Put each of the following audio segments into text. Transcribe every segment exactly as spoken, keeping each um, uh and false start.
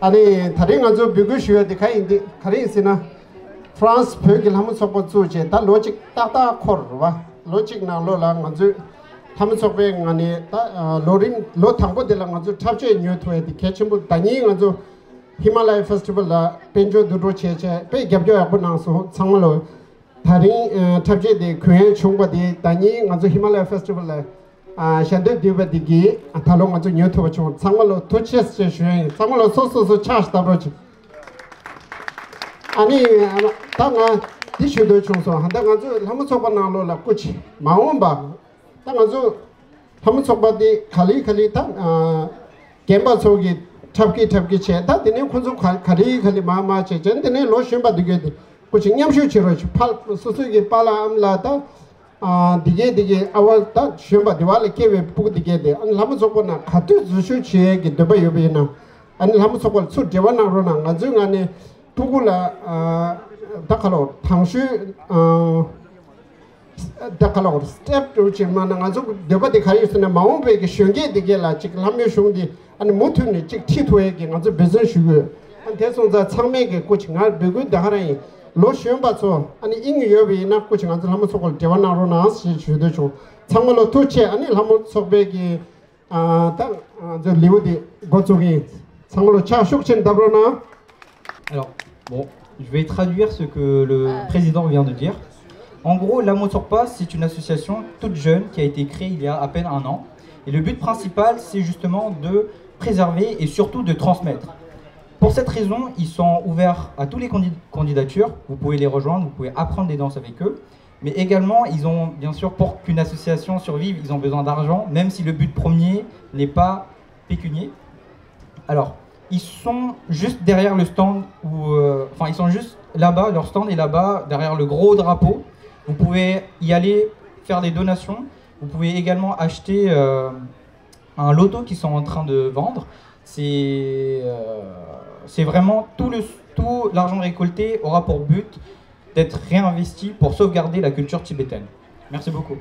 ཨ་ནི་ད་རིང་ང་ཚོ་འབོད་སྐུལ་ཞུ་ཡ་དེ་ག་ཡིན་དེ་ག་རེ་ཡིན་ཟེར་ན། ཧྥ་རན་སི་བོད་ཀྱི་ལྷ་མོ་ཚོགས་པ་བཙུགས་བྱས་ད་ལོ་གཅིག་ཏག་ཏག་འཁོར་རེད་བ། ལོ་གཅིག་ནང་ལོགས་ལ་ང་ཚོས་ལྷ་མོ་ཚོགས་པའི་ངང་ནས་ད་ལོ་རིམ་ལོ་དང་པོ་དེ་ལ་ང་ཚོས་འཁྲབ་ཆས་ཉོ་ཐུབ་ཡ་དེ་གལ་ཆེན་པོ། ད་ཉིན་ང་ཚོ་ཧི་མ་ལ་ཡ་ཕེ་སི་ཊི་བལ་ལ་དཔལ་འབྱོར་བསྡུ་སྒྲིག་བྱས་བྱས་དཔེ་རྒྱབ་སྐྱོར་ཡག་པོ་གནང་སོང་། ཚང་མ་ལོ། ད་རིང་ཨ་འཁྲབ་ཆས་དེ་གོན་ཡས་བྱུང་བ་དེ་ད་ཉིན་ང་ཚོ་ཧི་མ་ལ་ཡ་ཕེ་སི་ཊི་བལ་ལ་ཨ་ཞལ་འདེབས་བསྡུས་པ་དེ་གིས་ཨ་ད་ལོ་ང་ཚོ་ཉོ་ཐུབ་པ་བྱུང་། ཚང་མ་ལོ་ཐུགས་རྗེ་ཆེ་ཞུ་ཡ་ཡིན། ཚང་མ་ལོ་སོ་སོ་སོ་ཕྱག་བཏབ་རོགས་གྱིས། ཨ་ནི་ཨ་ད་ང་འདི་ཞུ་འདོད་བྱུང་སོང་། ཧ་ད་ང་ཚོ་ལྷ་མོ་ཚོགས་པ་ནང་ལོགས་ལ་སྐུ་མཁྱེན་མ་འོངས་པ་ད་ང་ཚོ་ལྷ་མོ་ཚོགས་པ་འདི་ག་ལེ་ག་ལེ་ད་ཨ་རྒན་པ་ཚོ་གི་འཁྲབ་ཀྱི་འཁྲབ་ཀྱི་བྱས། ད་དེ་ནས་ཁོ་ཚོ་ག་ག་ལེ་ག་ལེ་མར་མར་བྱས་བྱས། དེ་ནས་ལོ་གཞོན་པ་འདི་གས་དེ་སྐུ་མཁྱེན་མཉམ་ཞུགས་བྱེད་རོགས་ཞུ། ཕ་སོ་སོ་གི་པཱ་ལགས་ཨ་མ་ལགས་ད་ཨ་འདི་གས་འདི་གས་ཨ་བ་ད་གཞོན་པ་འདི་བ་ལ་སྐྱེས་པའི་སྤུ་གུ་འདི་གས་དེ་ཨ་ནི་ལྷ་མོ་ཚོགས་པ་ནང་ག་དུས་འཛུལ་ཞུགས་བྱེད་ཀྱི་འདོད་པ་ཡོད་པ་ཡིན་ན་ཨ་ནི་ལྷ་མོ་ཚོགས་པ་ལ་ཚུར་འབྲེལ་བ་གནང་རོགས་གནང་། ང་ཚོའི་ངོས་ནས་སྤུ་གུ་ལ་ཨ་ད་ག་ལོ་དང་ཤོས་ཨ་ད་ག་ལོ་སི་ཊེབ་འགྲོ་ཕྱིར་མ་ན་ང་ཚོ་འདོད་པ་དེ་ག་རེ་ཡོད་ཟེར་ན། མ་འོངས་པའི་གི་གཞོན་སྐྱེས་དེ་གས་ལ་ཅིག་ལྷ་མོའི་གཞུང་འདི་ཨ་ནི་མུ་མཐུད་ནས་ཅིག་ཁྲིད་ཐུབ་ཡས་ཀྱི་ང་ཚོ་འབད་བརྩོན་ཞུ་གི་ཡོད། ཨ་ནི་དེ་སོང་ཙང་ཚང་མས་གི་སྐུ་མཁྱེན་ང་འབོད་སྐུལ་ད་ག་རང་ཡིན། ལོ་གཞོན་པ་ཚོ་ཨ་ནི་དབྱིངས་ཡོད་པ་ཡིན་ན་སྐུ་མཁྱེན་ང་ཚོ་ལྷ་མོ་ཚོགས་པ་ལ་འབྲེལ་བ་གནང་རོགས་གནང་ཞེས་ཞུ་འདོད་བྱུང་། ཚང་མ་ལ་ཐུགས་རྗེ་ཆེ། ཨ་ནི་ལྷ་མོ་ཚོགས་པའི་གི་ཨ་ད་ང་ཚོ་ལེའུ་འདི་འགོ་བཙུགས་ཡིན། ཚང་མ་ལ་ཕྱག་ཤུགས་ཆེན་བརྡབ་རོགས་གནང་། Alors, bon, je vais traduire ce que le président vient de dire. En gros, la Motsorpa, c'est une association toute jeune qui a été créée il y a à peine un an. Et le but principal, c'est justement de préserver et surtout de transmettre. Pour cette raison, ils sont ouverts à tous les candi- candidatures. Vous pouvez les rejoindre, vous pouvez apprendre des danses avec eux. Mais également, ils ont, bien sûr, pour qu'une association survive, ils ont besoin d'argent, même si le but premier n'est pas pécunier. Alors, ils sont juste derrière le stand, où, euh, enfin, ils sont juste là-bas, leur stand est là-bas, derrière le gros drapeau. Vous pouvez y aller faire des donations. Vous pouvez également acheter euh, un loto qu'ils sont en train de vendre. C'est euh, c'est vraiment tout le tout l'argent récolté aura pour but d'être réinvesti pour sauvegarder la culture tibétaine. Merci beaucoup.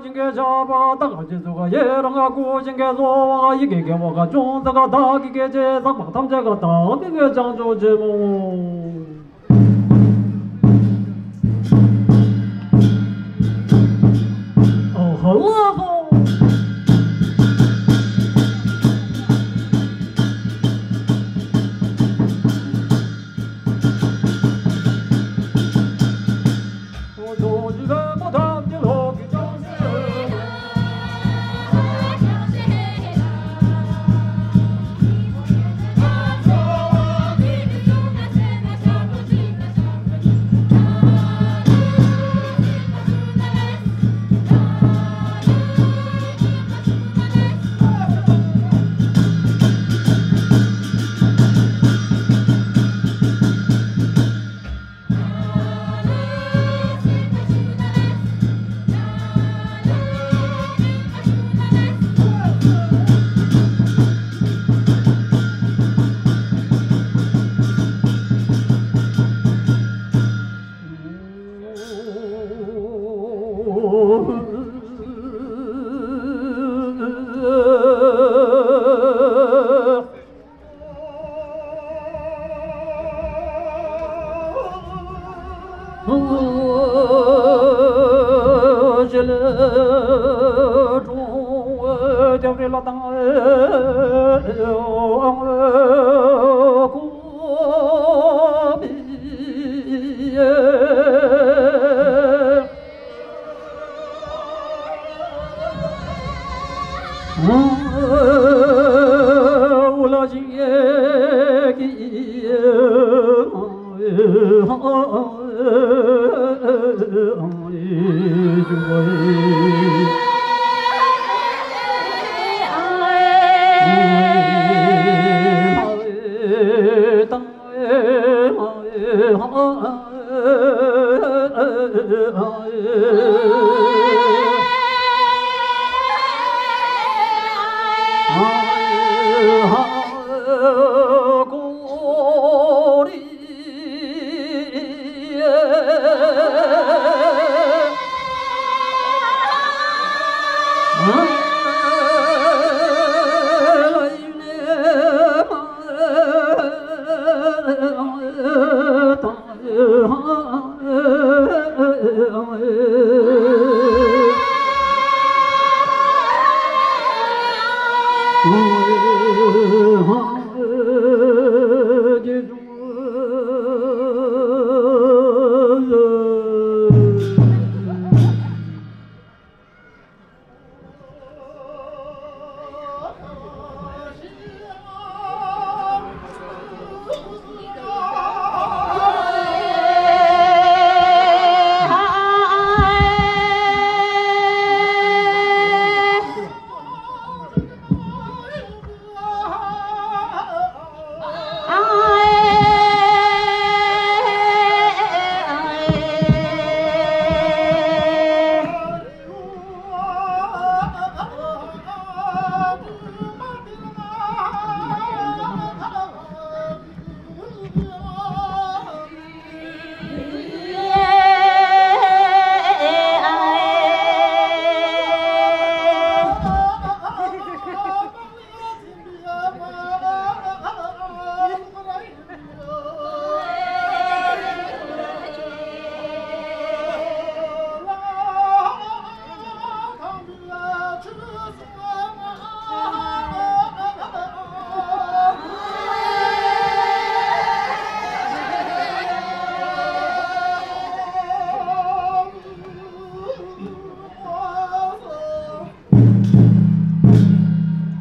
ཞིང་གི་ཆགས་པ་དག་རྗེས་སུ་ག་ཡེ་རང་ངག་སྐུ་ཞིང་གི་གསོ་བ་ཡི་གེ་དགེ་བ་ག་ཅུང་ཟད་ག་དག་གི་སྐད་ཅེས་ཟག་པ་ཐམས་ཅད་ག་དག་གི་སྐད་བྱང་ཆུབ་ཆེན་མོ། ཨ་ཧ་ལ་སོ།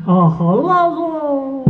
ཨ་ཧ་ལ་ལོ།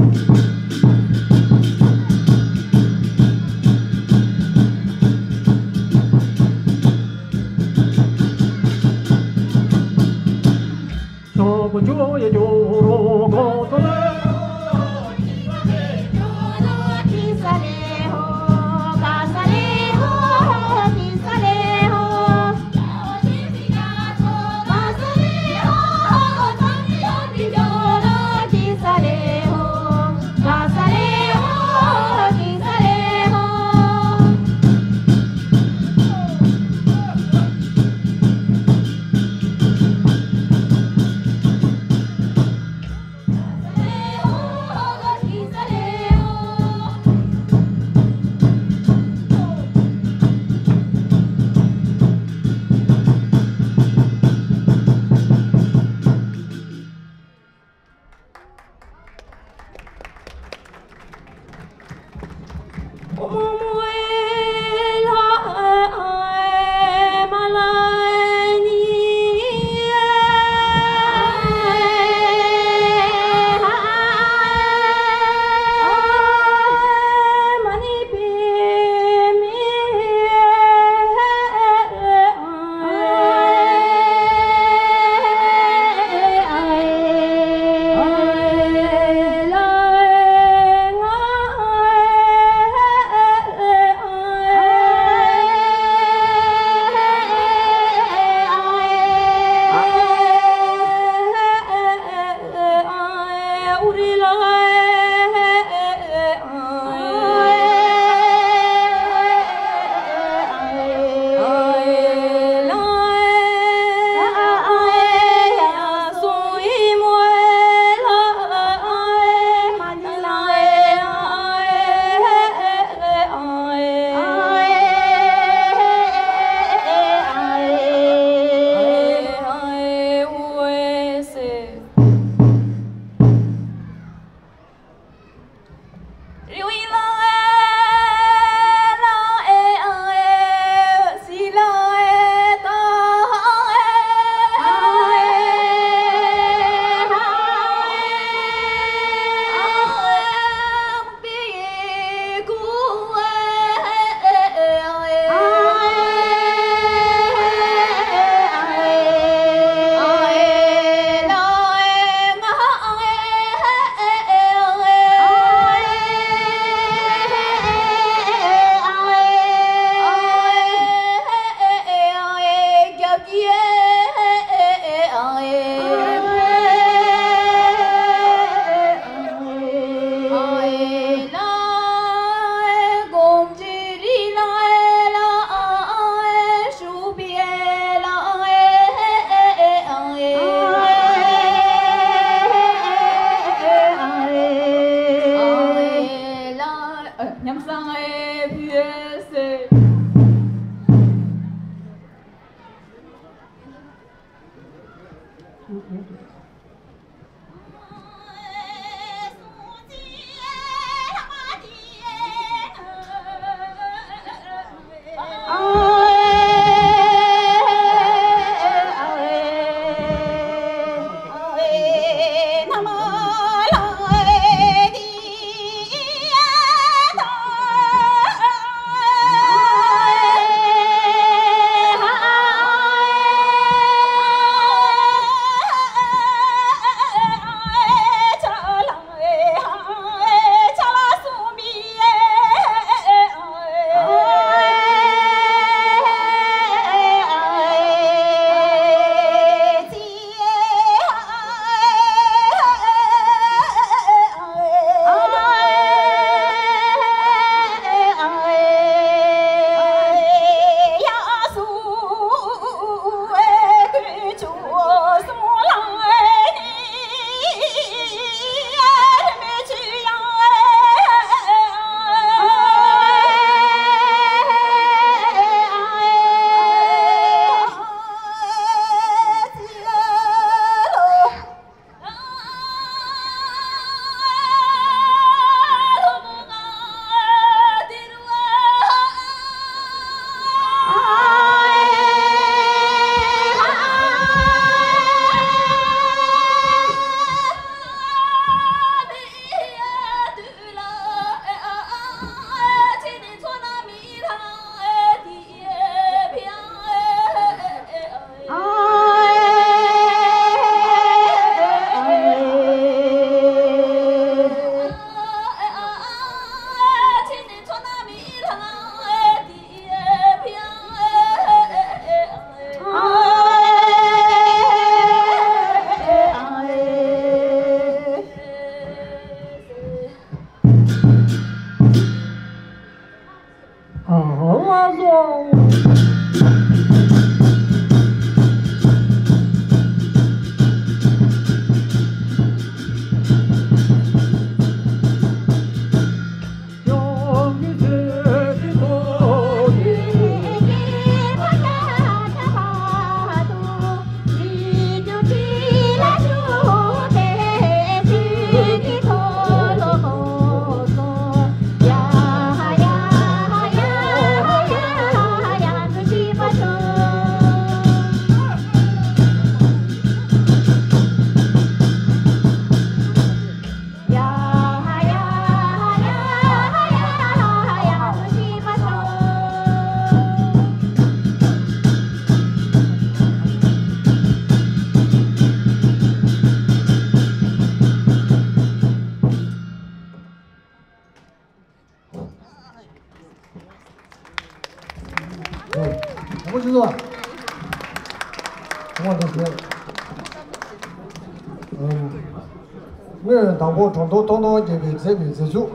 ངོས་དང་པོ་གྲོང་ཐོག་ཐོག་ཐོག་རྒྱལ་པོས་མཛད་པའི་མཛད་ཚུལ།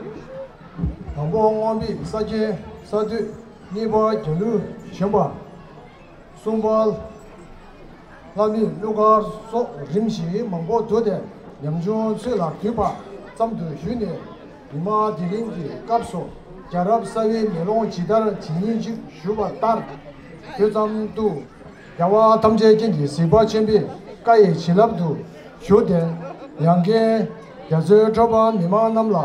དང་པོ་སྔོན་པོའི་ས་ཆེན་ས་སྟོད། གཉིས་པ་རྒྱ་ལུ་ཞོན་པ། གསུམ་པ་ལྷ་མིའི་གླུ་གར་སོགས་རིམ་བཞིན་མང་པོ་འདུག་སྟེ། ཉམ་ཆུང་ཚོ་ལ་གུས་པ་ཙམ་དུ་ཞུས་ནས། ཉི་མ་དེ་རིང་གི་སྐབས་སུ་རྒྱལ་རབས་གསར་བའི་མེ་ལོང་ཇི་ལྟར་ཇི་སྙེད་ཅིག་བཞུགས་པ་ལྟར། དུས་ཙམ་དུ་རྒྱལ་བ་ཐམས་ཅད་མཁྱེན་ཅིང་གཟིགས་པ་ཆེན་པོའི་བཀའ་ཡི་བྱིན་རླབས་ཏུ་བཞུགས་ཏེ། ཡང་བསྐྱར་རྒྱ་མཚོའི་ཁྲོད་པ་མི་མང་རྣམས་ལ་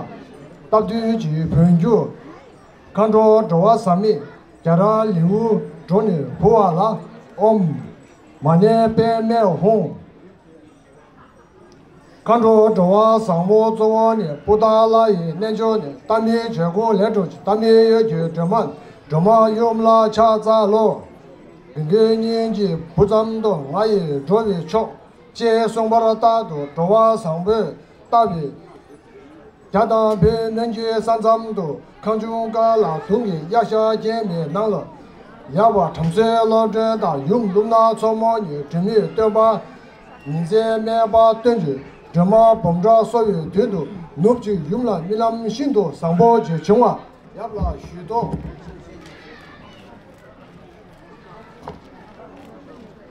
སྟབས་བསྟུན་གྱི་འབུལ་རྒྱུ། མཁའ་འགྲོ་འགྲོ་བ་ཟག་མེད་རྒྱ་ར་ལེའུ་འགྲོ་ནས་འབུལ་བ་ལ། ཨོཾ་མ་ཎི་པདྨེ་ཧཱུྃ། མཁའ་འགྲོ་འགྲོ་བ་ཟབ་མོ་གཙོ་བོ་ནི། པུ་ཏ་ལ་ཡི་རྣལ་འབྱོར་ནི། ལྟ་མིན་བྱ་ཀུན་ལས་གྲོལ་ཅིང་། ལྟ་མིན་གཡོ་སྒྱུ་སྒྲོན་མ་ནི། སྒྲོལ་མ་ཡུམ་ལ་ཕྱག་འཚལ་ལོ། མགོན་པོའི་སྙིང་རྗེ་བུ་ཙམ་དུ། ང་ཡི་འགྲོ་བའི་མཆོག་ཅེས་གསུངས་པ་ལྟར་དུ། འགྲོ་བ་བཟང་པོས་བཏབ་པའི་རྒྱ་དང་བོད་སྨན་གྱི་ས་མཚམས་དུ། ཁང་ཆུང་ཀ་ལ་དུང་གི་གཡའ་ཤ་ཅན་མའི་ནང་ལ། ཡབ་བྲམ་ཟེ་བློ་གྲོས་དང་། ཡུམ་ཀླུ་ནག་མཚོ་མོ་གཉིས། སྒྲོལ་མའི་སྟོན་པ་ཉི་ཚེ་སྨད་པ་སྟོན་ཅིང་། སྒྲོལ་མ་འབུམ་ཕྲག་གསོ་བའི་དོན་དུ། ནུབ་ཅིག་ཡུམ་ལ་རྨི་ལམ་ཤིན་ཏུ་བཟང་པོ་ཅིག་བྱུང་བ། ཡབ་ལ་ཞུས་ཏོ།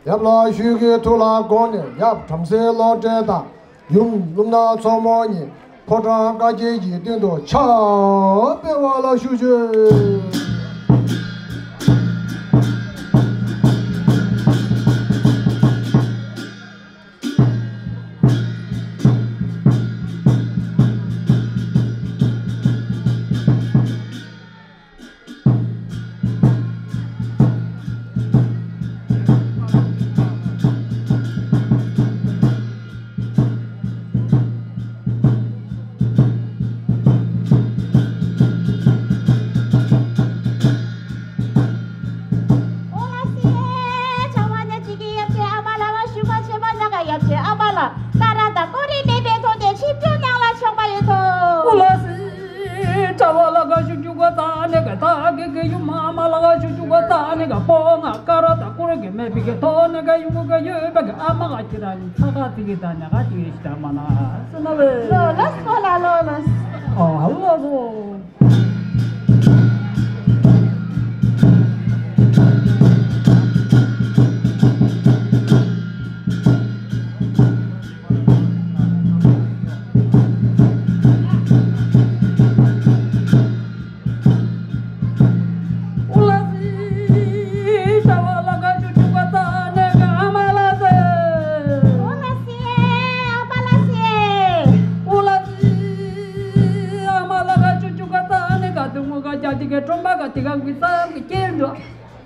ཡབ་ལ་ཞུས་ཀྱི་ཐུགས་ལ་དགོངས་ནས། ཡབ་བྲམ་ཟེ་བློ་གྲོས་དང་། ཡུམ་ཀླུ་ནག་མཚོ་མོ་གཉིས། ཕོ་བྲང་དཀར་དཀྱིལ་གྱི་སྟེང་དུ་ཕྱག་འཚལ་བ་ལ་བཞུགས་མཆོད། པའི་གི་ཐོག་ནས་ག་ཡོང་གི་ཡོད་པ་གི་ཨ་མ་ག་ཁྱེད་རང་ཚ་ག་ཚི་གི་ད་ནས་ག་དེ་ཞིག་ད་མ་ན་སུ་ན་བས། ལོ་ལོ་སོ་ལ་ལོ་ལོ། ཨོ་ལོ་ལོ། ཨོ་ལ་སི། ཨ་མ་ལགས་ཀྱི་ཆུ་ཆུ་ག་ཙ་ནས་ག་ཨ་མ་ལགས་སེ། ཨོ་ལ་སི། ཨ་མ་ལགས་སེ། ཨོ་ལ་སི། ཨ་མ་ལགས་ཀྱི་ཆུ་ཆུ་ག་ཙ་ནས་ག་དུ་མོ་ག་རྒྱ་དེ་གའི་ཁྲོམ་པ་ག་དེ་ག་གི་ཙམ་གི་སྐྱེལ་འདུག་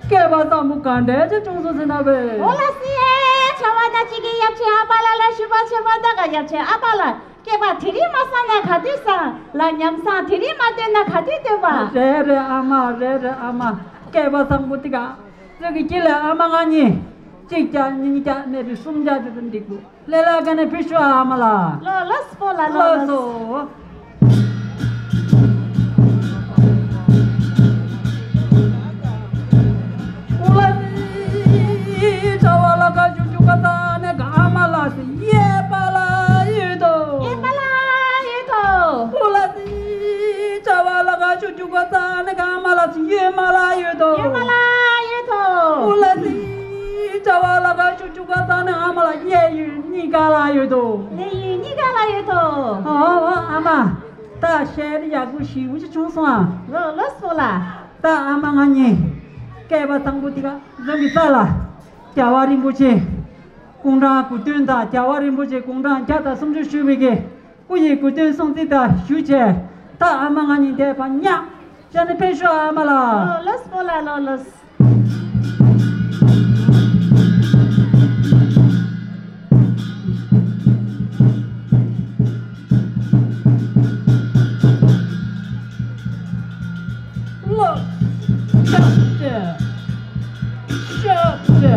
སྐལ་བ་བཟང་པོ་ག་འདྲ་ཅིག་བྱུང་སོང་ཟེར་ན་བས། ཨོ་ལ་སི། ཨེ་ཆ་བ་ན་ཅིག་གི་ཡབ་ཆེ་ཨ་མ་ལགས་ལ་ཞུ་བ་ཆེ་བ་ད་ག་ཡབ་ཆེ་ཨ་མ་ལགས། སྐྱེས་པ་དེ་རིང་མ་བསགས་ན་ག་དུས་བསགས། ལ་ཉམས་སང་དེ་རིང་མ་བཏོན་ན་ག་དུས་བཏོན་པ། རེད་རེད་ཨ་མ། རེད་རེད་ཨ་མ། སྐལ་བ་བཟང་པོ་དེ་ག་ཚོད་ཀྱི་སྐྱིད་ལ་ཨ་མ་ང་གཉིས་གཅིག་བརྒྱ་གཉིས་བརྒྱ་མེད་པའི་སུམ་བརྒྱ་དེ་ཚོ་འགྲིག་གོ་ལེ་ལ་ག་ནས་ཕུལ་ཤོག་ཨ་མ་ལགས། ལོ་ལོ་སོ་ལ་ལོ་ལོ་ལོ་སོ། ཨོ་ལ་སི། ཆ་བ་ལ་ཁ་ཆུ་ཆུ་ག་ཙ་ནས་ག་ཨ་མ་ལགས་སི་ཡེ་པ་ལ་ཡོད་དོ། ཡེ་པ་ལ་ཡོད་དོ། ཨོ་ལ་སི། ཆ་བ་ལ་ཁ་ཆུ་ཆུ་ག་ཙ་ནས་ག་ཨ་མ་ལགས་སི་ཡོད་མ་ལ་ཡོད་དོ། ཡོད་མ་ལ་ཡོད་དོ། ཨོ་ལ་སི། ཆ་བ་ལ་ཁ་ཆུ་ཆུ་ག་ཙ་ནས་ཨ་མ་ལགས་ཡེ་ཡོད་གཉིས་ཀ་ལ་ཡོད་དོ། ཡེ་ཡོད་གཉིས་ཀ་ལ་ཡོད་དོ། ཨོ་ཨོ་ཨ་མ། ད་ཤེད་ཡག་པོ་ཞིག་འུ་ཅི་བྱུང་སོང་ཨ། ལོ་ལོ་སོ་ལ། ད་ཨ་མ་ང་གཉིས་སྐལ་བ་བཟང་པོ་དེ་ག་འཛོམས་ཀྱི་རྩ་ལ། རྒྱལ་བ་རིན་པོ་ཆེ་དགུང་གྲངས་དགུ་བདུན་དང་རྒྱལ་བ་རིན་པོ་ཆེ་དགུང་གྲངས་བརྒྱ་དང་སུམ་ཅུ་བཞུགས་པའི་གི་སྐུ་ཡི་དགུ་སྟོན་སྲུང་བརྩི་དང་ཞུ་བྱས། ད་ཨ་མ་ང་གཉིས་འདས་པ་ཉག་ཅག་ནི་ཕེབས་ཤོག་ཨ་མ་ལགས། ལོ་ལོ་སོ་ལ་ལོ་ལོ། ལོ། ཤག་ཅེ། ཤག་ཅེ།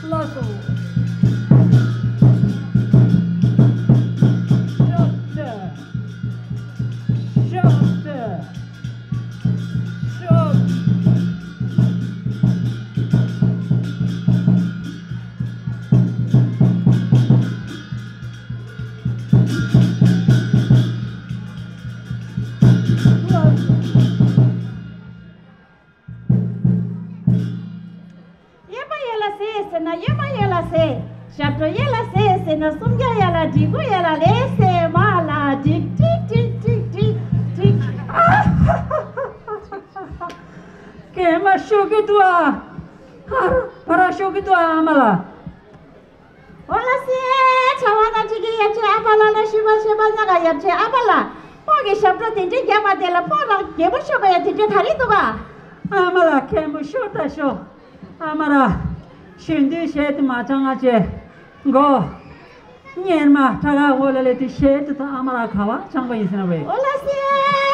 ལགས་སོ། ཤག་ཅེ། ཤག་ཅེ། ཤག་གཡས་པ་གཡས་ལ་ཟེར་ཟེར་ན་གཡོན་མ་གཡོན་ལ་ཟེར། ཞབས་བྲོ་གཡས་ལ་ཟེར་ཟེར་ན་སུམ་བརྒྱ་གཡས་ལ། གྲི་གུ་གཡས་ལ་ལེ་ཟེར་མ་ལ་ཀྲིག་ཀྲིག་ཀྲིག་ཀྲིག་ཀྲིག་ཀྲིག། ཨ་ཧ་ཧ་ཧ་ཧ། གད་མོ་ཤོར་གི་འདུག་ཨ། ཧ་ར་བ་ར་ཤོར་གི་འདུག་ཨ་མ་ལགས། ཨོ་ལ་སེ། ཆ་བ་ན་ཅིག་གི་ཡབ་ཆེ་ཨ་ཕ་ལ་ལ་ཞུ་བ་ཆེ་བ་ན་ག་ཡབ་ཆེ་ཨ་ཕ་ལ། ཕོ་གི་ཞབས་བྲོ་དེ་འདྲའི་རྒྱབ་པ་དེ་ལ་ཕོ་རང་རྒྱལ་པོ་ཤོར་བ་ཡ་དེ་འདྲའི་ག་རེ་འདུག་ག་ཨ་མ་ལགས་གད་མོ་ཤོར་ད་ཤོར། ཨ་མ་ར། གཞོན་དུས་གཞས་དེ་མ་སྦྱང་ང་བྱས། མགོ། གཉེར་མ་ཁྲ་ཁ་འོ་ལ་ལས་དེ་གཞས་དེ་ཚོ་ཨ་མ་ར་ག་བ་སྦྱང་པ་ཡིན་ཟེར་ན་བས། ཨོ་ལ་སེ།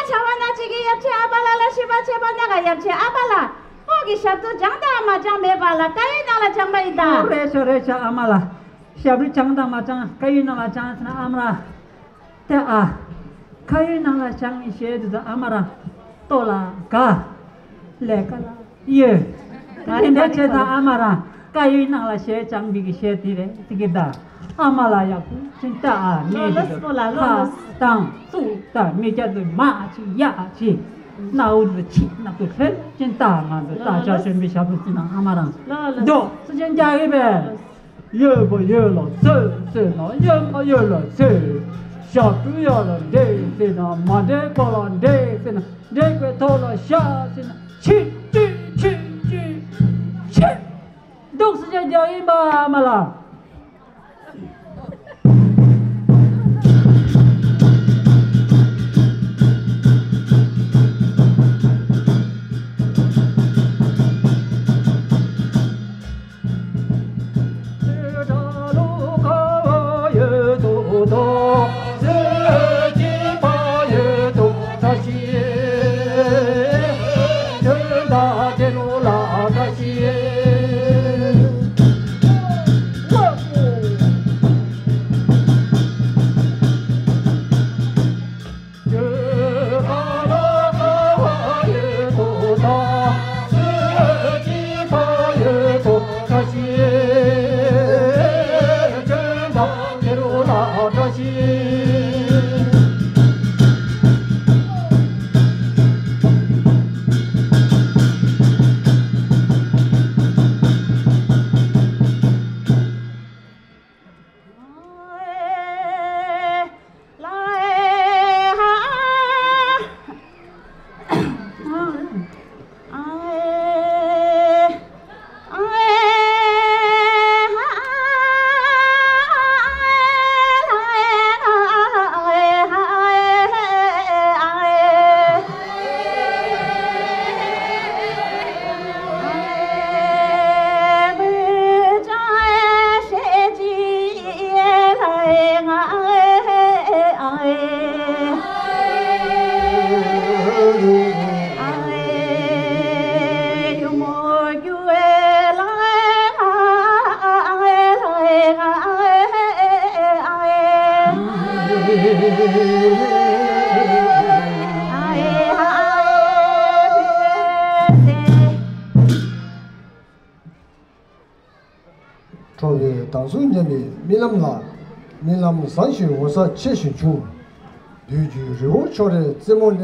ཆ་བ་ན་ཅིག་གི་ཡབ་ཆེ་ཨ་ཕ་ལ་ལ་ཞུ་བ་ཆེ་བ་ན་ག་ཡབ་ཆེ་ཨ་ཕ་ལ། ཕོ་གི་ཞབས་བྲོ་སྦྱང་དང་མ་སྦྱང་མེད་པ་ལ་ཀ་ཡོའི་ནང་ལ་སྦྱང་པ་ཡིན་ད། རེད་ཤག་རེད་ཤག་ཨ་མ་ལགས། ཞབས་བྲོ་སྦྱང་དང་མ་སྦྱང་ཀ་ཡོའི་ནང་ལ་སྦྱང་ཟེར་ན་ཨ་མ་ལགས། དེ་ཨ། ཀ་ཡོའི་ནང་ལ་སྦྱང་བའི་གཞས་དེ་ཚོ་ཨ་མ་རང་ལྟོ་ལ་དགའ། ལས་ཀ་ལ་གཡོལ། དེ་འདྲ་བྱས་ཙང་ཨ་མ་རང་ཀ་ཡོའི་ནང་ལ་གཞས་སྦྱང་བའི་གི་གཞས་དེ་རེད་ཟེར་གི་ད། ཨ་མ་ལགས་ཡག་པོ་ཅིག་ལྟ་ཨ། མི་དེ་ཚོ་ཁ་བཏང་ཚུགས་ད་མི་སྐྱ་དེ་མ་ཅིག་ཡག་ཅིག་སྣ་བུག་དེ་ཚོ་ཕྱི་ནག་ཏུ་ལྷོད་ཅིག་ལྟ། ང་ཚོ་ལྟ་ཆ་གཞོན་པའི་ཞབས་བྲོ་རྩེ་ན་ཨ་མ་རང་མདོག་སུ་ཅན་རྒྱག་གི་བས། གཡས་པ་གཡས་ལ་ཟེར་ཟེར་ན་གཡོན་མ་གཡོན་ལ་ཟེར། ཞབས་བྲོ་ཡར་ལ་འདེད་ཟེར་ན་མ་འདེད་ཁ་ལ་འདེད་ཟེར་ན་འདེད་པའི་ཐོག་ལ་བཞག་ཟེར་ན་ཆིག་ཆིག་ཆིག་ཆིག་ཆིག། འདུག་སེ་བྱས་རྒྱག་ཡིན་པ་མ་ལ། ཁྲོ་བོའི་དྭངས་གསུམ་མཉམ་པའི་རྨི་ལམ་ལ། རྨི་ལམ་བཟང་ཞིང་འོད་གསལ་ཆེ་ཞིང་ཆུང་། བདུད་ཀྱི་རི་བོ་ཕྱོགས་རིའི་རྩེ་མོ་ནས།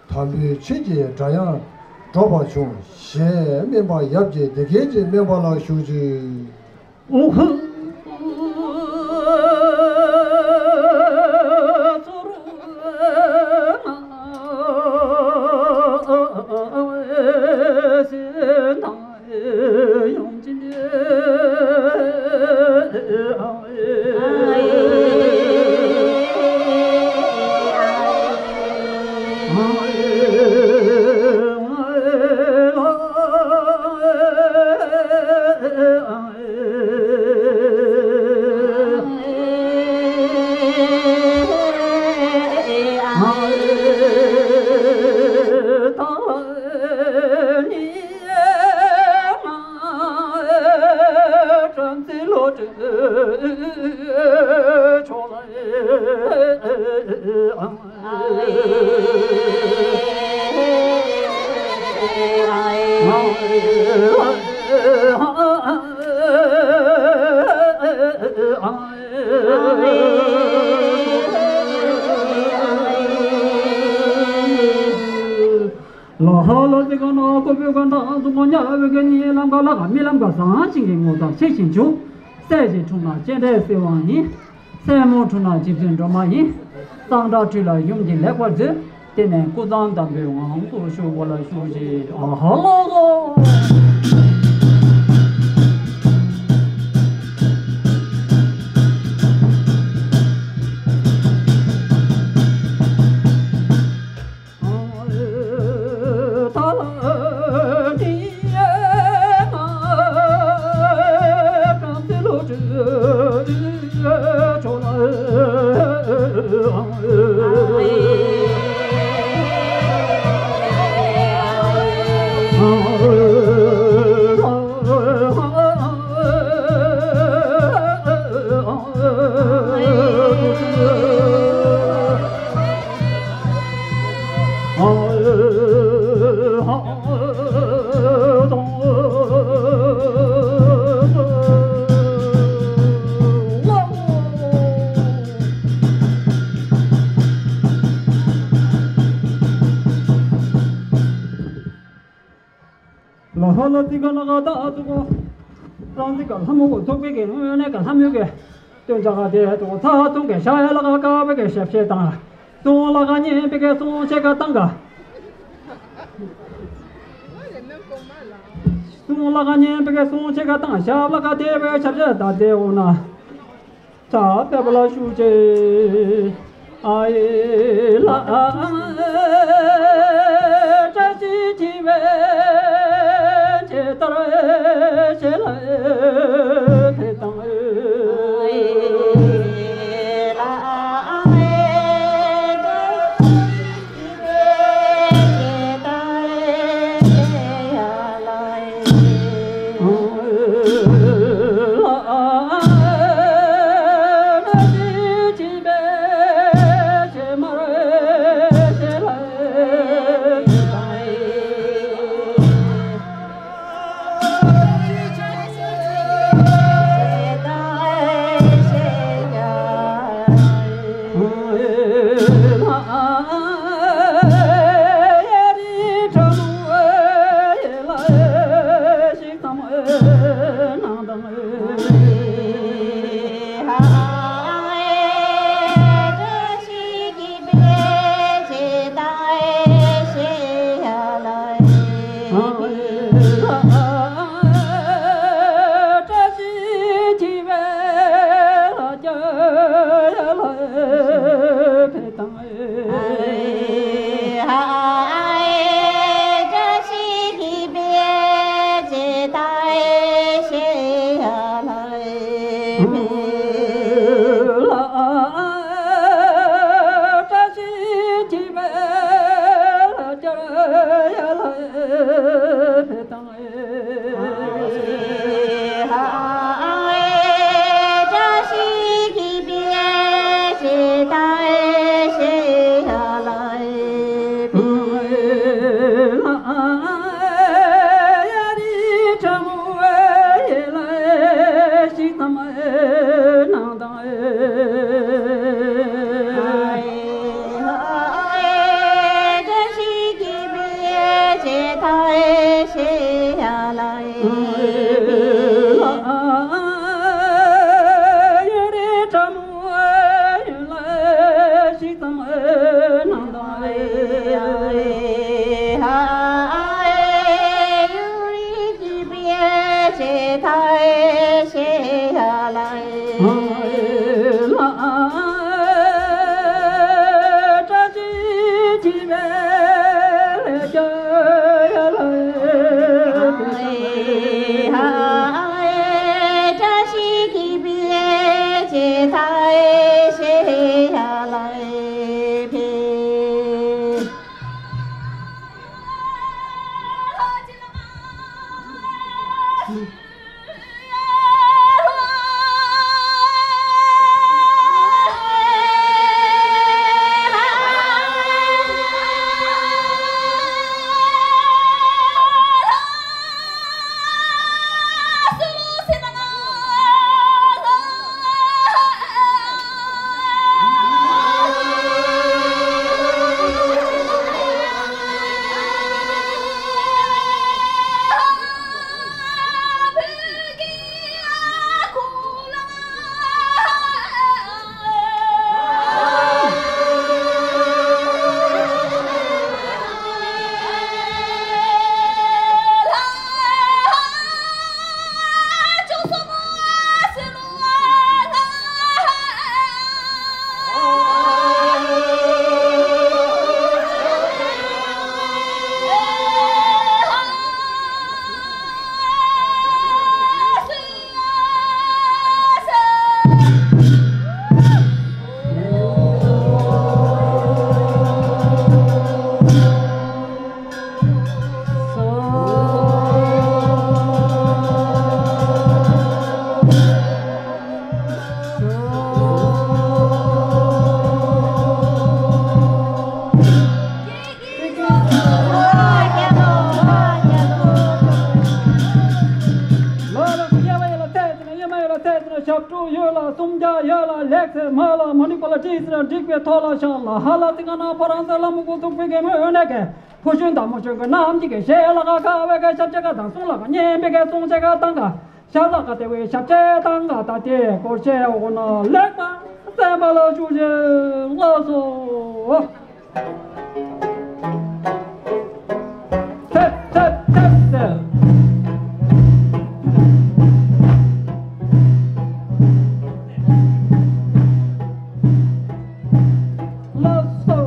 དམ་པའི་ཆོས་ཀྱི་སྒྲ་དབྱངས་སྒྲོག་པ་བྱུང་། ཞེས་སྨན་པ་ཡབ་ཀྱིས་འདི་སྐད་ཅེས་སྨན་པ་ལ་ཞུ་ཅིག། ལ་ཧ་ལ་ཙི་ག་ན་ཀོ་པོའི་ག་ན་ཟུག་ག་ཉ་བའི་ག་ཉི་ལམ་ག་ལ་ག་རྨི་ལམ་ག་བཟང་ཞིང་གི་ངོ་ཚ་ཆེ་ཞིང་ཆུང་། སྲས་ཀྱི་འཁྲུངས་ན་སྤྱན་རས་གཟིགས་དབང་ཡིན། སྲས་མོ་འཁྲུངས་ན་རྗེ་བཙུན་སྒྲོལ་མ་ཡིན། གཙང་སྦྲ་ཁྲོད་ལ་ཡུམ་གྱིས་ལེགས་པར་མཛོད། དེ་ནས་སྐུ་གཙང་དམ་པའི་ངང་དུ་བཞུགས་པ་ལ་ཞུ་ཞིག། ཨ་ཧ་ལ་ལ། ལ་ཧ་ལ་ཙི་ག་ན་ག་ད་ཨ་ཙུ་གོ། རང་ཙི་ག་ལྷ་མོ་གོ་ཚོགས་པའི་གི་ངོས་ནས་ག་ལྷ་མོ་གི་སྟོན་ཆ་ག་དེ་ཏོ་ཚ་ཐུང་གི་ཤ་ཡ་ལ་ག་ཀ་བའི་གི་ཞབས་ཕྱི་དང་། སོང་ལ་ག་ཉན་པའི་གི་སོང་ཆེ་ག་བཏང་ག་སོང་ལ་ག་ཉན་པའི་གི་སོང་ཆེ་ག་བཏང་ཞབས་ལ་ག་དེ་བའི་ཞབས་ཕྱི་ད་དེ་འོ་ན། ད་པེ་པ་ལ་ཞུ་ཅེ། ཨ་ཡེ་ལ་ཨ་ཨ་བཀྲ་ཤིས་འཁྱིལ་བའི་ཇི་ལྟར་ཞེས་ལ་དེ་དང་། ཞབས་དྲུང་ཡོད་ལ་སུམ་བརྒྱ་ཡོད་ལ་ལེགས་ཚེ་མ་ལ་མ་ནི་པ་ལ་བྲིས་ཟེར་འགྲིག་པའི་ཐོག་ལ་ཤག་ལ་ཧ་ལ་ཏི་ང་ན་ཕ་རང་ཚེ་ལ་མུ་གུ་ཐུག་པའི་གེ་མོ་ཡོད་ནས་གེ་ཕུ་ཤུན་དང་མུ་ཆུན་གི་རྣམ་གཅིག་གི་ཞལ་ལ་ཁ་ཁ་བའི་གེ་ཞབས་ཆེ་ག་དང་གསུང་ལ་ཁ་སྙན་པའི་གེ་གསུང་ཆེ་ག་དང་ག་ཞབས་ལ་ཁ་དེ་བའི་ཞབས་ཆེ་དང་ག་ད་དེ་སྐོར་ཆེ་འོ་ན་ལེགས་པ་སེམས་པ་ལ་ཞུ་ཞིང་ལགས་སོ། ཐད་ཐད་ཐད་ཐད། ལགས་སོ།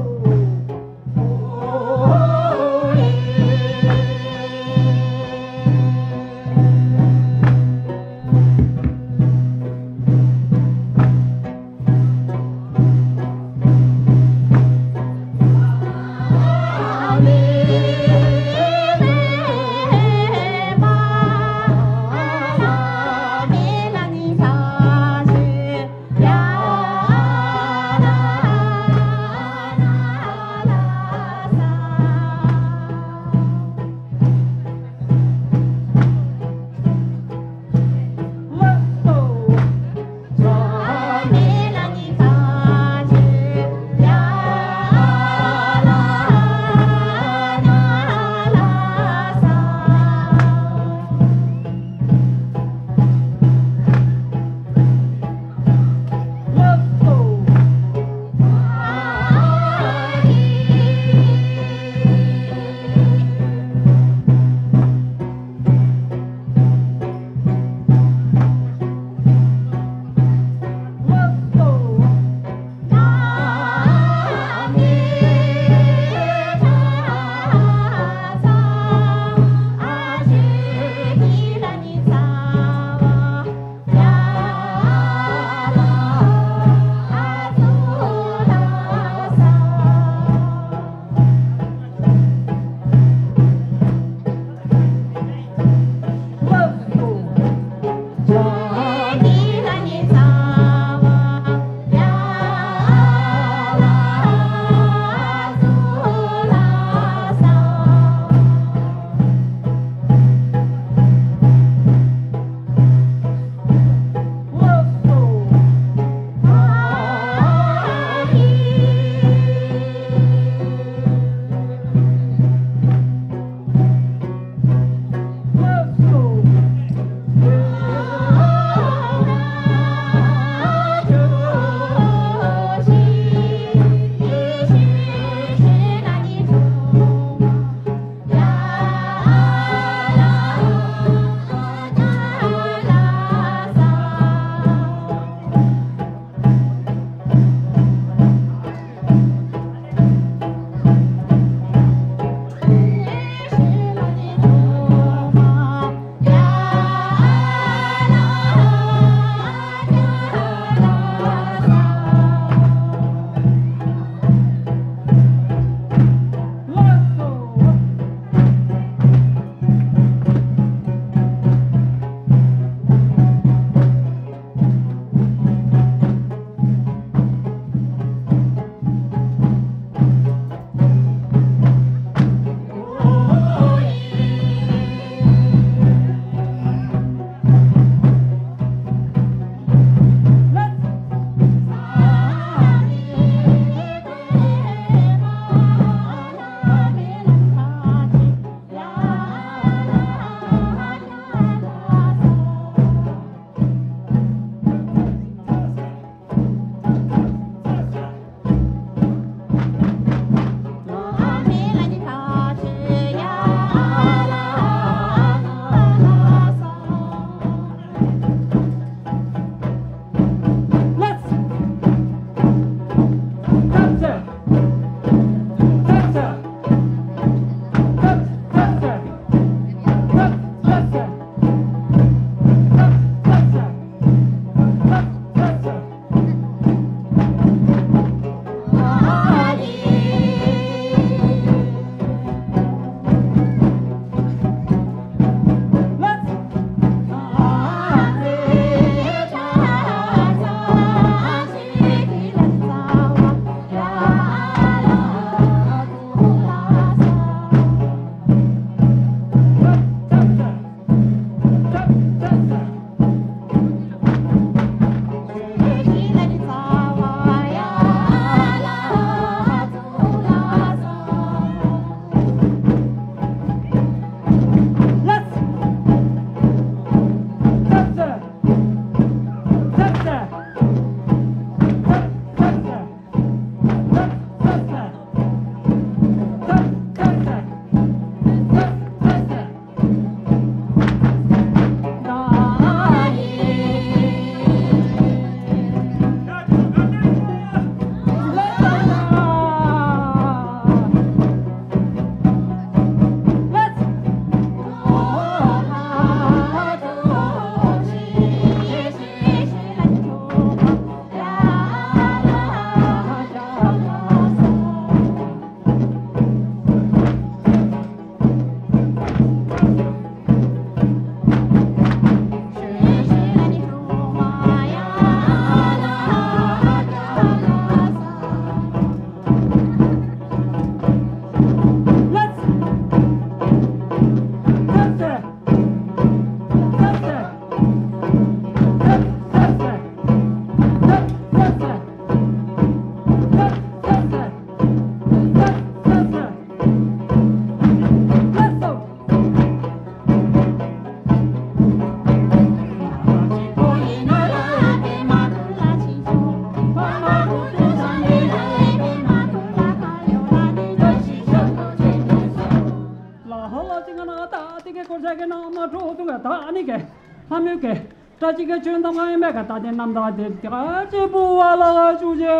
ད་དེ་གའི་སྐོར་ཆ་གི་ནང་མ་འགྲོ་འདུག་ག་ད་ནི་གའི་ལྷ་མོའི་གའི་བཀྲ་ཤིས་ཀྱི་ཆོས་གདམས་ངག་ཡིན་པས་ག་ད་དེ་རྣམ་ཐར་དེ་དེ་ག་ཅི་བུ་བ་ལ་བཅུག་ཅེ།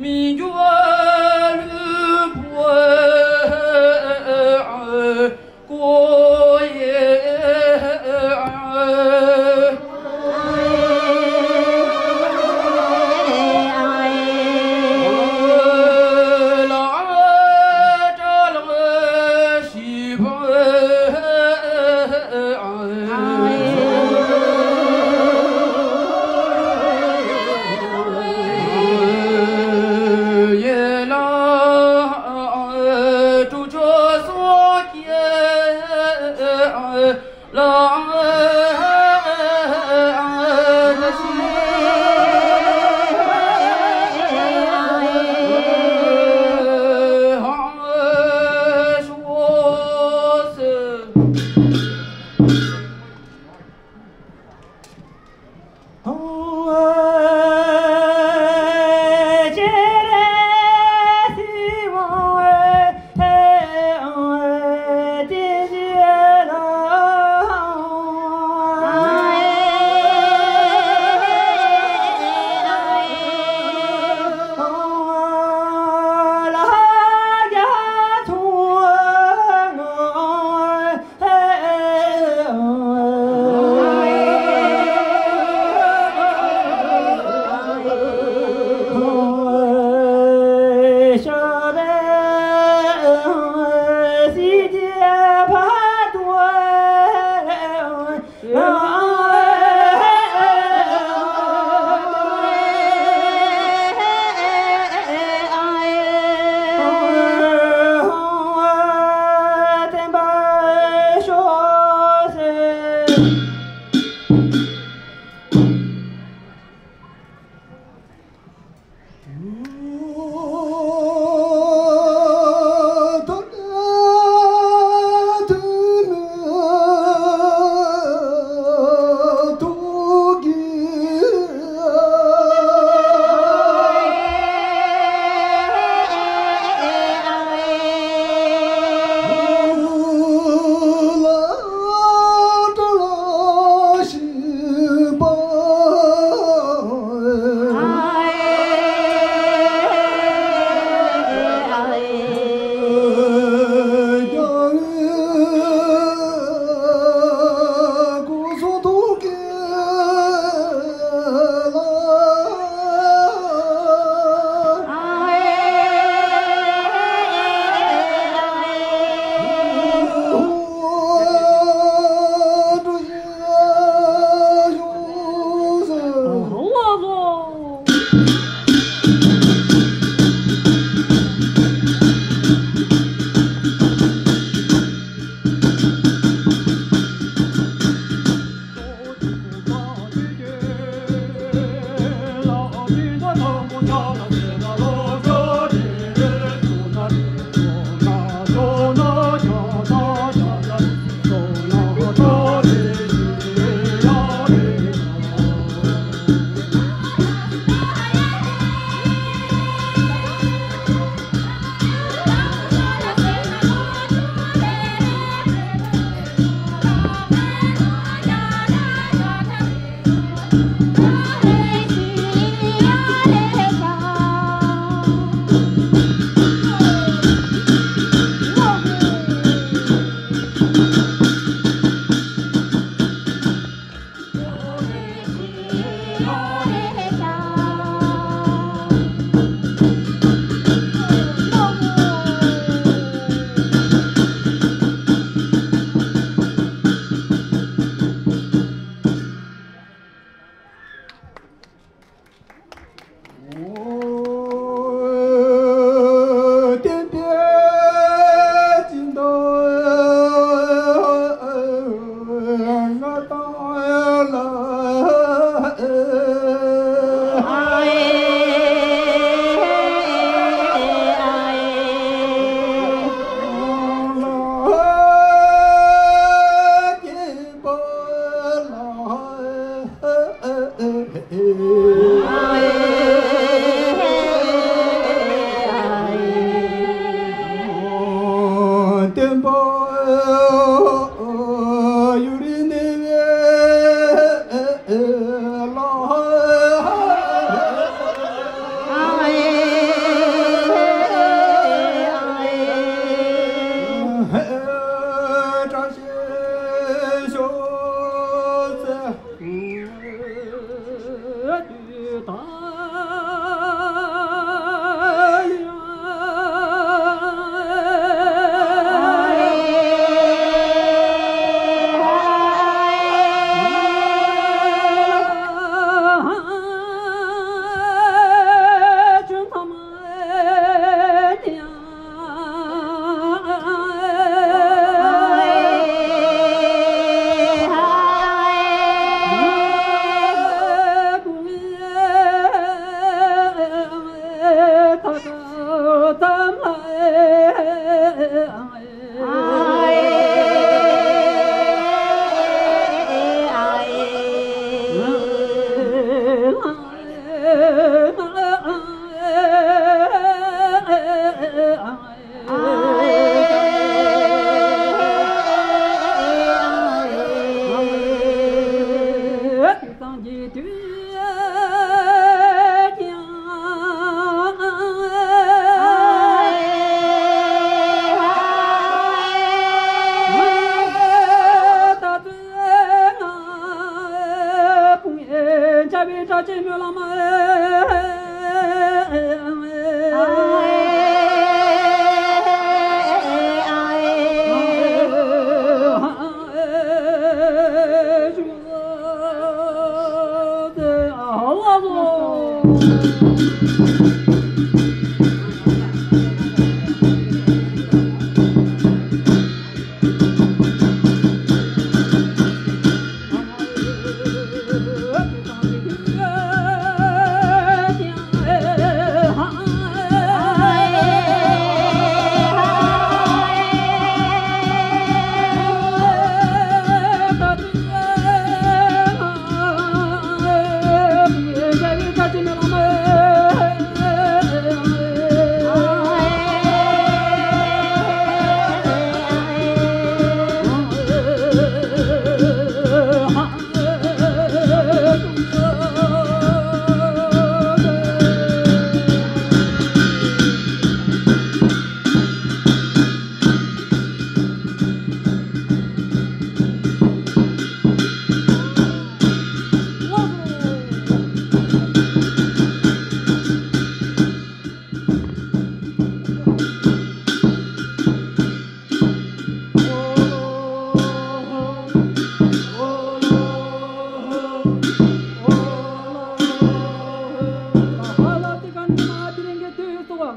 མི་འགྱུར་བ་ལུས་པོ།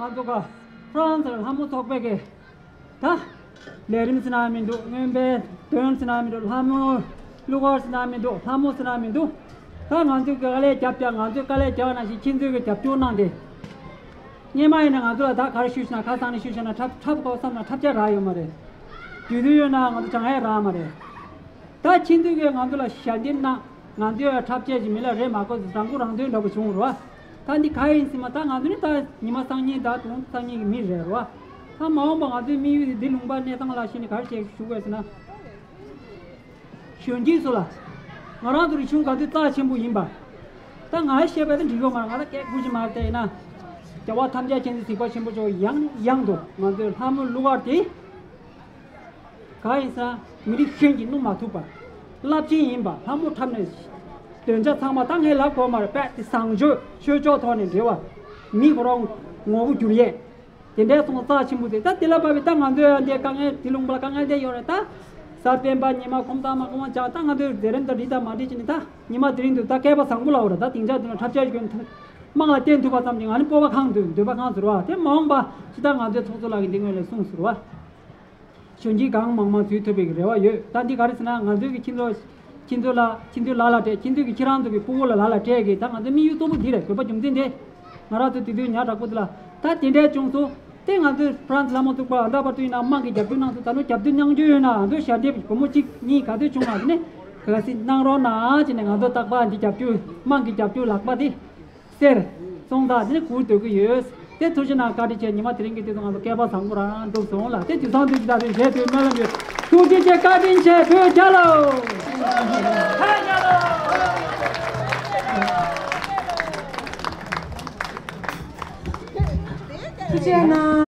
ང་ཚོ་ག་ཧྥ་རན་སི་ལྷ་མོ་ཚོགས་པའི་གི་ད་ལས་རིམ་ཟེར་ན་མི་འདུག། རྔོན་པའི་འདོན་ཟེར་ན་མི་འདུག། ལྷ་མོ་གླུ་གར་ཟེར་ན་མི་འདུག། ལྷ་མོ་ཟེར་ན་མི་འདུག། ད་ང་ཚོས་དཀའ་ལས་བརྒྱབ་ཀྱང་། ང་ཚོས་དཀའ་ལས་བརྒྱབ་པ་ནང་བཞིན་ཁྱེད་ཚོས་ཀྱི་རྒྱབ་སྐྱོར་གནང་སྟེ། སྔོན་མ་ཡིན་ན་ང་ཚོ་ལ་ད་ག་རེ་ཞུས་ཤག་ན། ཁ་སང་ནས་ཞུས་ཤག་ན། འཁྲབ་འཁྲབ་དགོས་བསམ་ན་འཁྲབ་ཆ་རག་ཡོད་མ་རེད། དུས་ཚོད་ཡོད་ན་ང་ཚོ་སྦྱང་ཡ་རག་མ་རེད། ད་ཁྱེད་ཚོས་ཀྱིས་ང་ཚོ་ལ་ཞལ་འདེབས་གནང་། ང་ཚོས་འཁྲབ་ཆས་ཅིག་མི་ལ་རེད་མ་དགོས་ཟེར། རང་མགོ་རང་ཐོན་འདྲ་པོ་བྱུང་རོ། ད་འདི་ག་ཡིན་ཟེར་ན། ད་ང་ཚོ་ནི་ད་ཉི་མ་སང་ཉིན་དང་དུང་སང་ཉིན་གྱི་མི་རེད་རོ། ད་མ་འོངས་པ་ང་ཚོའི་དམིགས་ཡུལ་དེ་འདི་ལུང་པ་གནས་སྟངས་ལ་གཞིགས་ནས་ག་རེ་བྱེད་ཞུ་དགོས་ཟེར་ན། གཞོན་སྐྱེས་ཚོ་ལ། ང་རང་ཚོ་རིག་གཞུང་ག་དུས་རྩ་ཆེན་པོ་ཡིན་པ། ད་ང་བཤད་པ་དེ་འགྲིག་ཡོད་མ་རེད། ང་ད་སྐད་ཁུག་ཅིག་མ་རེད། དེ་ཡིན་ན། རྒྱལ་བ་ཐམས་ཅད་མཁྱེན་བརྩེ་གཟིགས་པ་ཆེན་པོ་མཆོག་ཡང་ཡང་དུ་ང་ཚོའི་ལྷ་མོའི་གླུ་གར་དེ་གང་ཡིན་ཟེར་ན། མི་རིགས་གཞན་གྱིས་བསྣུབ་མ་ཐུབ་པ། རླབས་ཆེན་ཡིན་པ། ལྷ་མོ་འཁྲབ་ནས་འདོན་ཆ་ཚང་མ་ད་ངས་ལབ་དགོས་མ་རེད། དཔེ་དེ་བཟང་སྤྱོད་ཆོས་ཕྱོགས་ཐོག་ནས་འབྲེལ་བ། མི་ཁོ་རང་ངོ་བོ་འགྱུར་ཡས། དེ་འདྲའི་སོང་རྩ་ཆེན་པོ་དེ། ད་དེ་ལ་བབས་པའི་ད་ང་ཚོའི་འདི་དཀའ་ངལ། དེ་ལུང་པ་ལ་དཀའ་ངལ་དེ་ཡོད་རེད། ད་གཟའ་སྤེན་པ་ཉི་མ་ཁོམ་ཐག་མ་ཁོམ་བྱ། ད་ང་ཚོའི་མཛད་རིམ་དང་འགྲིག་དང་མ་འགྲིག་བྱས་ནས། ད་ཉི་མ་དེ་རིང་དུ་ད་སྐལ་པ་བཟང་པོ་ལ་འོ་ར། ད་སྡིངས་ཆ་དེ་ལ་འཁྲབ་ཆས་ཀྱི་དམངས་ལ་བསྟན་ཐུབ་པ་ཙམ་གྱིས་ང་ནི་སྤོབས་པ་ཁེངས་འདུག། འདོད་པ་ཁེངས་ཟེར་བ། དེ་མ་འོངས་པ་ཅི་ད་ང་ཚོའི་ཚོགས་གཙོ་ལགས་ཀྱིས་འདི་སྔོན་ལ་གསུངས་ཟེར་བ། གཞོན་སྐྱེས་གང་མང་མང་འཛུལ་ཐུབ་པའི་རེ་བ་ཡོད། ད་འདི་ག་རེ་ཟེར་ན། ང་ཚོའི་གི་ཁྱེད་ཚོ། ཁྱེད་ཚོ་ལ། ཁྱེད་ཚོའི་ལག་ལ་སྤྲད། ཁྱེད་ཚོའི་གི་ཁྱེད་རང་ཚོ་གི་སྤུ་གུ་ལ་ལག་ལ་སྤྲད་གི། ད་ང་ཚོའི་དམིགས་ཡུལ་གཙོ་བོ་འདི་རེད། དགོས་པ་རྒྱུ་མཚན་དེ། ང་རང་ཚོ་དེ་དུས་ཉག་དྲག་པོ་དེ་ལ་ད་དེ་འདྲའི་བྱུང་སོང་། དེ་ང་ཚོའི་ཧྥ་རན་སི་ལྷ་མོ་ཚོགས་པ་ད་ལྟ་བར་དུ་ཡིན་ན་དམངས་ཀྱི་རྒྱབ་སྐྱོར་གནང་སོང་། ད་ནུ་རྒྱབ་སྐྱོར་གནང་རྒྱུ་ཡོད་ན། ང་ཚོའི་ཞལ་འདེབས་སྒོར་མོ་གཅིག་གཉིས་ག་ཚོད་བྱུང་ན་དེ་ནས་ག་ཚོད་གནང་རོགས་གནང་བྱས་ནས། ང་ཚོ་རྟག་པར་འདི་རྒྱབ་སྐྱོར། དམངས་ཀྱི་རྒྱབ་སྐྱོར་ལག་པ་དེ་གསེར་སོང་ད་དེ་ནས་སྒུར་སྡོད་ཀྱི་ཡོད། དེ་ཐུགས་རྗེ་གནང་། བཀའ་དྲིན་ཆེ། ཉི་མ་དེ་རིང་གི་དུས་ཚོད་ང་ཚོ་སྐལ་པ་བཟང་པོ་རང་འགྲུབ་སོང་ལ། དེ་དུས་སང་དུས་ཀྱི་ད་དུས་རྗེས་དུས་སྨོན་ལམ་ཡོད། ཐུགས་རྗེ་ཆེ། བཀའ་དྲིན་ཆེ། བོད་རྒྱལ་ལོ། ཐུགས་རྗེ་གནང་